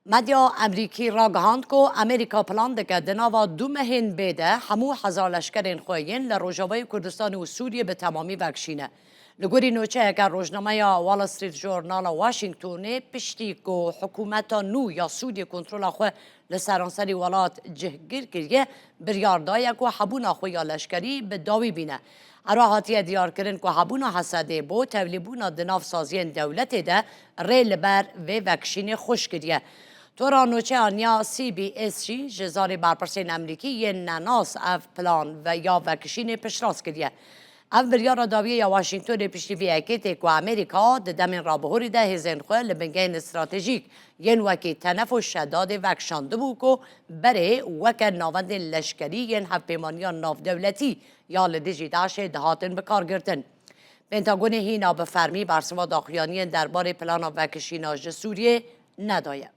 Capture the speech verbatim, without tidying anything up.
Medya Amerîkî ragihand ku Amerîka plan dike di nava du mehên bê de hemû hezar leşkerên xwe yên li Rojavayê Kurdistanê û Sûriyê bi temamî vekişîne. Li gorî nûçeyeke rojnameya Wall Street Journal a Washingtonê, piştî ku hikûmeta nû ya Sûriyê kontrola xwe li seranserî welat cihgir kiriye, biryar daye ku hebûna xwe ya leşkerî bi dawî bîne. Her wiha hatiye diyarkirin ku hebûna Hesedê bo tevlîbûna di nav saziyên dewletê de rê li ber vê vekişînê xweş kiriye. Tora nûçeya nû ya C B S jî ji zarê berpirsên Amerîkî yên nenas ev plan ve ya vekişînê piştrast kiriye. Ev biryara dawiyê ya Washingtonê piştî vê yekê tê ku Amerîka di demên rabihurî de hêzên xwe li bingehên stratejîk yên wekî Tenef û Şedadê vekişandibû ku berê weke navendên leşkerî yên hevpêmaniya navdewletî ya li dijî DAIŞê dihatin bikargirtin. Pentagonê hîna bi fermî bersiva daxuyaniyên derbarê plana vekişîna ji Sûriyê nedaye.